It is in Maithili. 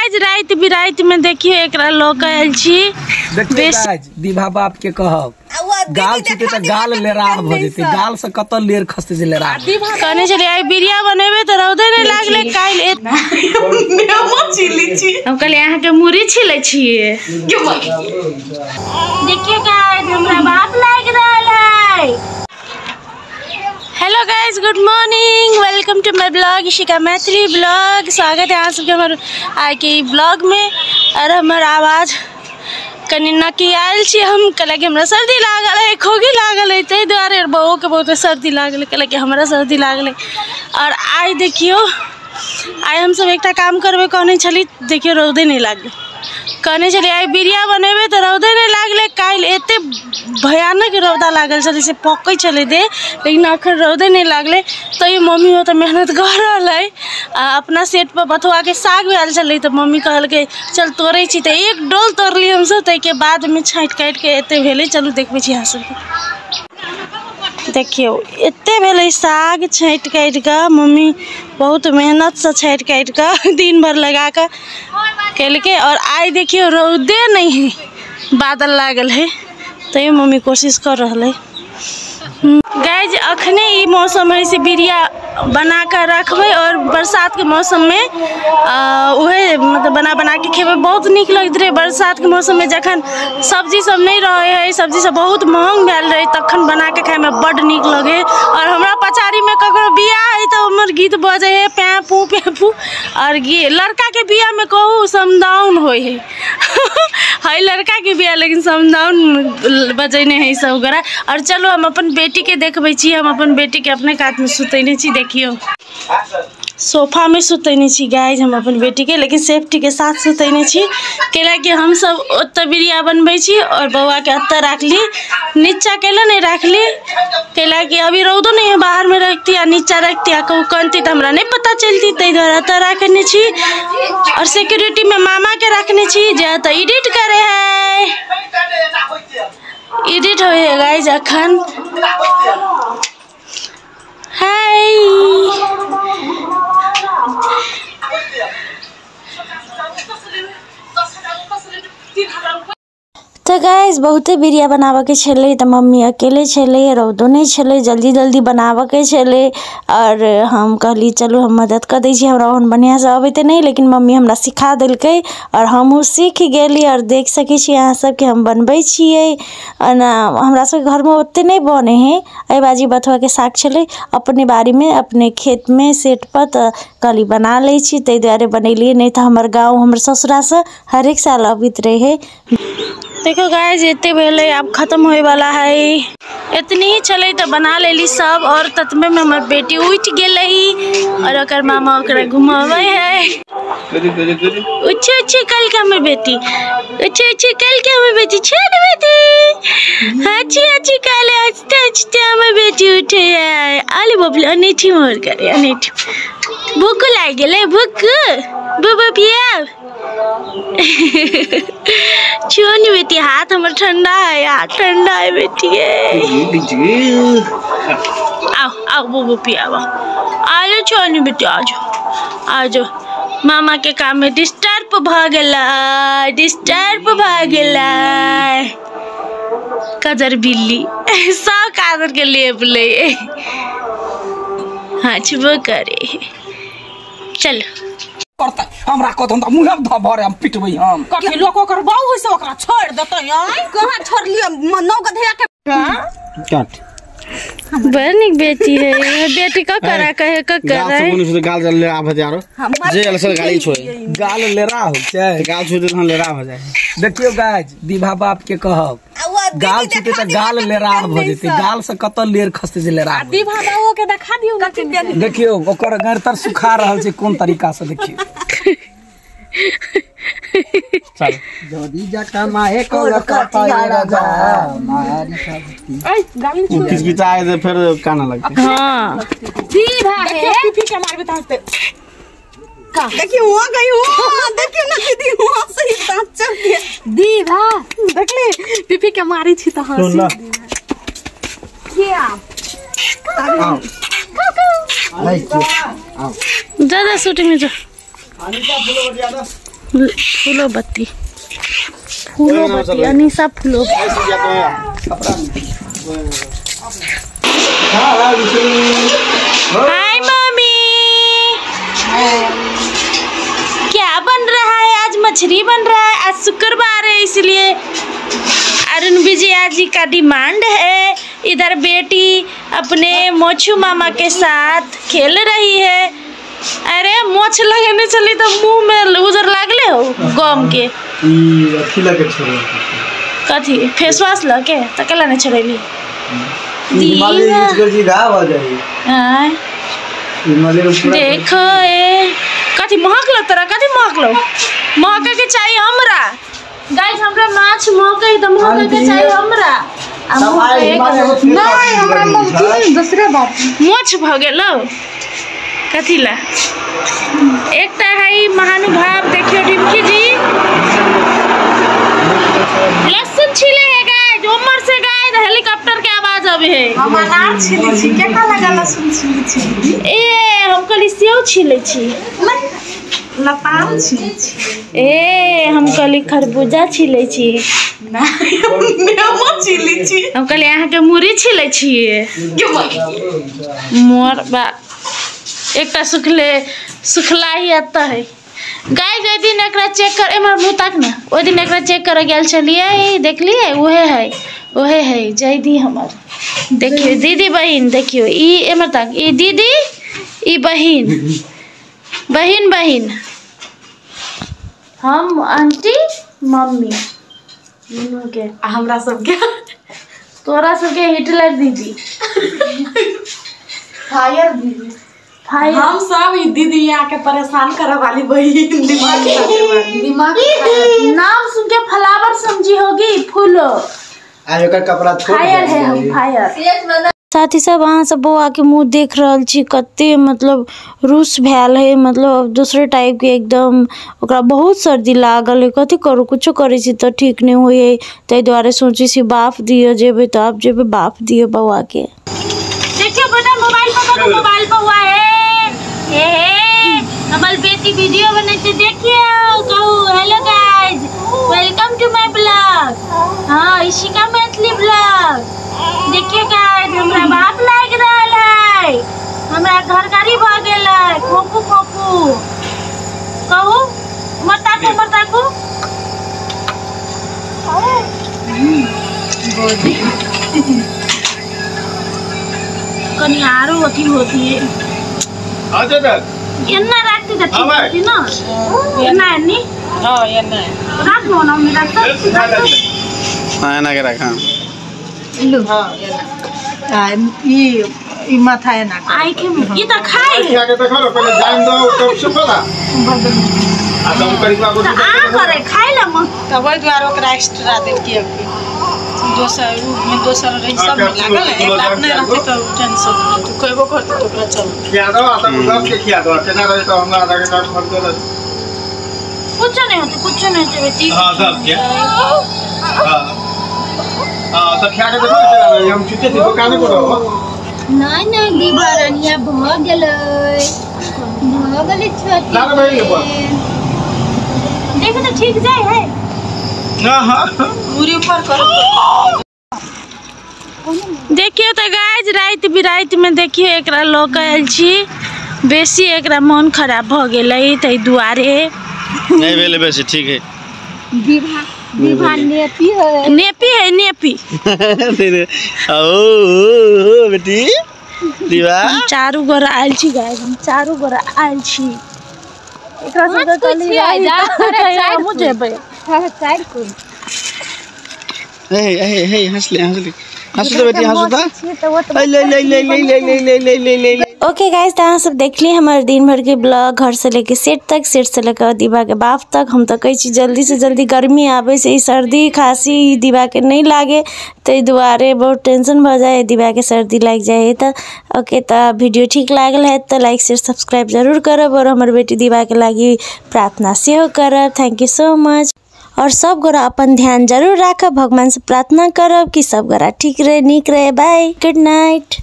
गाइस राति बिराति में देखियो एकरा लऽ के आयल छी। देखियो गाइस दीभा बाप के कहब गाल छूटे त गाल लेराह भ जेतै, गाल से कत लेर खसते जे लेराह। कहने छलियै आइ बिरिया बनेबै त रौदे नै लागलै काल्हि हम कहलियै अहाँके मुरी छिलै छियै। देखियो गाइस हमरा बाप लागि रहल है। Hello guys, good morning, welcome to my blog Ishika Maithili blog. स्वागत है अहाँ सबके हमर आइ के ब्लॉग में। और हमर आवाज़ कनि नकी आयल छी हम, कहलक कि हमरा सर्दी लागल है, खोगी लागल है, ताहि दुआरे बउओके बहुत सर्दी लागल है, कहलक कि हमरा सर्दी लागल है। और आइ देखियो आइ हमसब एकटा काम करबै कहने छली, देखियो रौदे नहि लागलै। कहने छलियै आइ बिरिया बनेबै तऽ रौदे नहि लागलै। काल्हि एते भयानक रौदा लागल छलै से पकै छलै देह, लेकिन अखन रौदे नहि लागलै। तैयो मम्मी ओतऽ मेहनत कऽ रहल है। आ अपना सेट पर बथुआके साग आयल छलै तऽ मम्मी कहलकै चल तोड़ै छी, तऽ एक डोल तोड़ली हमसब। ताहिके बादमे छाँटि काटिके एते भेलै। चलू देखबै छी अहाँ सबके। देखियौ एते भेलै साग छाँटि काटि कऽ। मम्मी बहुत मेहनतसँ छाँटि काटि कऽ दिन भरि लगा कऽ केलकै। और आइ देखियौ रौदे नहीं है, बादल लागल है, तैयो मम्मी कोशिश कर रहल है। गाइस अखने ई मौसम है से बिरिया बना कर रखबै और बरसात के मौसम में उहे मतलब बना बना के खेबै, बहुत नीक लगैत रहै। बरसात के मौसम में जखन सब्जी सब नहीं रहे है, सब्जी सब बहुत महंग भेल रहे, तखन बना के खाइमे बड्ड नीक लगे। और हमरा पछाड़ी में ककरो बियाह है तऽ हमर गीत बजै है पैं पू पैं पू। और लड़का के बियाह में कहू समदाउन होइ है है लड़का के बियाह, लेकिन समदाउन बजेने है सब गोरा। और चलू हम अपन बेटी के देखबै छी। हम अपन बेटी के अपने कात में सुतैने छी। देखियो सोफा में सुतैने छी गाइस हम अपन बेटी के, लेकिन सेफ्टी के साथ सुतैने छी, कैलाकि हम सब ओतऽ बिरिया बनबै छी और बौआ के ओतऽ राखली, नीचा कैला नहीं राखली, कैलाकि अभी रौदो नहीं है, बाहर में रखती आ नीचा रखती आ कहूँ कनती तऽ हमरा नहीं पता चलती, ताहि दुआरे ओतऽ राखने छी। और सिक्योरिटी में मामा के रखने छी जे ओतऽ एडिट करे है, एडिट होइ है गाइस अखन। हाय तऽ गाइस बहुते बिरिया बनाबऽके छलै तऽ मम्मी अकेले छलै, रौदो नहि छलै, जल्दी जल्दी बनाबऽके छलै। और हम कहली चलू हम मदद कऽ दै छी, हमरा ओहन बढ़िआँसँ अबैत नहि, लेकिन मम्मी हमरा सिखा देलकै और हमहूँ सीख गेली। और देख सकै छी अहाँ सबके हम बनबै छियै। ओना हमरा सबके घरमे ओते नहि बनै है। एहि बाजी बथुआके साग छलै अपने बाड़ीमे अपने खेतमे सेट पर, तऽ कहली बना लै छी, ताहि दुआरे बनेलियै। नहि तऽ हमर गाँव हमर ससुरासँ हरेक साल अबैत रहै। देखो गाइस एते भेलै, आब खत्म होए वाला है, एतनी ही छलै तऽ बना लेली सब। और ततमे में हमर बेटी उठि गेलै और ओकर मामा ओकरा घुमाबै है। उठे उठे कल के हमर बेटी, उठे उठे कल के हमर बेटी, छोट बेटी हँची हँची कल हँसते हँसते हमर बेटी उठे है। आले बबली अनेठी मोर करे अनेठी, भूख लागि गेलै, भूख बुबु पियाब छुओ बेटी, हाथ हमर ठंडा है, हाथ ठंडा है बेटी। आओ आओ बुबु पियाब, आ जाओ छोनी बेटी, आ जाओ आ जाओ। मामा के काम में डिस्टर्ब भ गेलै, डिस्टर्ब भ गेलै। कजर बिल्ली सब काजर के लेप ले, हाँ छुबो करे। चलो करतै हमरा कहत हम मुँह में धऽ भरे हम पिटबै हम। कथी लोक ओकर बाऊ होइ से ओकरा छोड़ देतै? आइ कहाँ छोड़लियै नौ गधेया के काट। बड़ नीक बेटी है, बेटी का करा कहे का करा है। गाल लेरा भ जारो जे अलसल गाली छोड़ गाल लेरा हो छै, गाल छोड़ दे लेरा हो जाए। देखियो गाइस दीभा बाप के कहब गाल छूटे त गाल लेराह भ जेतै, गाल से कत लेर खसते जे लेराह। दीभा बाबू के देखा दियौ ना। देखियो ओकर गरतर सुखा रहल छै कोन तरीका से, देखियो। चल जदी जका माहे कोलकाता राजा मारी सबती ऐ गाली छोड़ किचकिचा आए फिर काना लगते। हां दीभा है पीपी के मारबे त हंसते का। देखियो वहां गई वहां, देखियो ना दीदी वहां से ही दांत चल गया। दीभा देखले पीपी के मारी छी त हंसी क्या आओ ज्यादा शूटिंग में जा। अनिता फुलो बजिया। फूलो बत्ती, फूलो बत्ती, अनीसा फूलो। हाय मम्मी, क्या बन रहा है आज? मछली बन रहा है। आज शुक्रवार है इसलिए अरुण विजया जी का डिमांड है। इधर बेटी अपने मोछू मामा के साथ खेल रही है। अरे मोछ लगने चली तो मुंह में उजर लागले हो गम के। कथी फेस वॉश लगे तो केला नहीं छोड़ेली। देखो ए कथी महक लो तोरा, कथी महक लो? महके के चाहिए हमरा। गाइस हमरा माछ महके त महके के चाहिए हमरा। नहीं हमरा महकी दूसरे बात मोछ भ गेलो कथी ला। एकटा है महानुभाव, देखियो ढिमकी जी लहसुन छिले है गाइस, उमर से गाइस हेलीकॉप्टर के आवाज आवे है। हम अनार छिले छी, के का लगा लहसुन छिले छी? ए हम कहली सेव छिले छी, लताम छिले छी। ए हम कहली खरबूजा छिले छी, नेमो छिले छी। हम कहली अहाँ के मुरी छिले छी। मोर बा एकटा सुखले सुखला ही आता है। गाइस ओहि दिन एकरा चेक कर, एमहर मुँह ताक ना, ओहि दिन एकरा चेक करे गेल छलियै, देखलियै उहे है, उहे है जयदी हमर। देखियो दीदी बहिन, देखियो ई एमहर ताक, ई दीदी ई बहिन, बहिन बहिन, हम आंटी मम्मी दुनू के, हमरा सबके तोरा सबके हिटलर दीदी, फायर दीदी, हम सब दीदी यहाँ के परेशान करे वाली बहिन, दिमाग दिमाग नाम सुन के फ्लावर समझी होगी, फूलो। आज ओकर कपड़ा छोड़ फायर है, हम फायर। साथी सब अहाँ सब बौआ के मुँह देख रहल छी कते मतलब रूस भेल है, मतलब दूसरे टाइप के एकदम। ओकरा बहुत सर्दी लागल है, कथी करू, कुछो करै छी तऽ ठीक नहीं होइ है, ताहि दुआरे सोचै छी बाफ दिअ जेबै तऽ आब जेबै बाफ दिअ बौआ के। देखियो बेटा मोबाइल पर, मोबाइल पर हुआ है हे हे, हमर बेटी वीडियो बनैते, देखियो कहू hello guys welcome to my blog. हां इशिका मैथिली ब्लॉग। देखियो गाइस हमरा बाप लाग रहल है, हमरा घर गाड़ी भ गेल है, खोपू खोपू कहू मताकू मताकू। कनी आरो अथी होती है एन्ना राखती त ठीक होती ना, एन्ना एन्नी हां एन्ना राख लो ना, मम्मी राख हां एन्ना के राख। हां लो हां एन्ना आ ई ई माथा एन्ना आई के ई त खाई के देखो पहले जान दो तब सुफला आ तब करीबा को आ करे खाई ल म तब ओइ द्वार ओकरा एक्स्ट्रा देल के दोसर रूम में दोसर रही सब लागल है, एक अपने रहते तो टेंशन तू कहबो करते तो ओकरा चल खिया दो, आ तब दस के खिया दो, केना रहे तो हमरा आधा घंटा खर्च दो। कुछ नहीं होते, कुछ नहीं होते बेटी। हां सब के हां हां तो खिया के देखो केना रहे, हम छुटे थे दुकान पर रहो। नहीं नहीं दीवारनिया भ गेलै, भ गेलै छोटी लाग भाई देखो तो ठीक जाय है ना। हां पूरी ऊपर करो। देखियो तो गाइस राति बिराति में देखियो एकरा लऽ के आयल छी, बेसी एकरा मन खराब भ गेलै ताहि दुआरे नहीं भेलै बेसी ठीक है। विभा विभा नेपी है, नेपी है, नेपी। ओ बेटी दिवा चारू गोरा आयल छी गाइस, हम चारू गोरा आयल छी। एकरा सब कहली हमहूँ जेबै। हां चार को हे हे हे हंस ले, हंस ले, हंस तो बेटी, हंस तो ले ले ले ले ले ले ले ले ले। ओके गाइस तो अहाँ सब देखली हमर दिन भर के ब्लॉग, घर से लेके सेट तक, सेट से लेकर दीवा के बाप तक। हम तो कहै छी जल्दी से जल्दी गर्मी आबै से ई सर्दी खांसी दीवा के नहीं लागे, ताहि दुआरे बहुत टेंशन भऽ जाए दीवा के सर्दी लागि जाए तऽ। ओके तऽ वीडियो ठीक लागल है तऽ लाइक शेयर सब्सक्राइब जरूर करब और हमर बेटी दीवा के लागी प्रार्थना सेहो करब। Thank you so much. और सब गोरा अपन ध्यान जरूर राखब, भगवान से प्रार्थना करब कि सब गोरा ठीक रहे, नीक रहे। Bye, good night.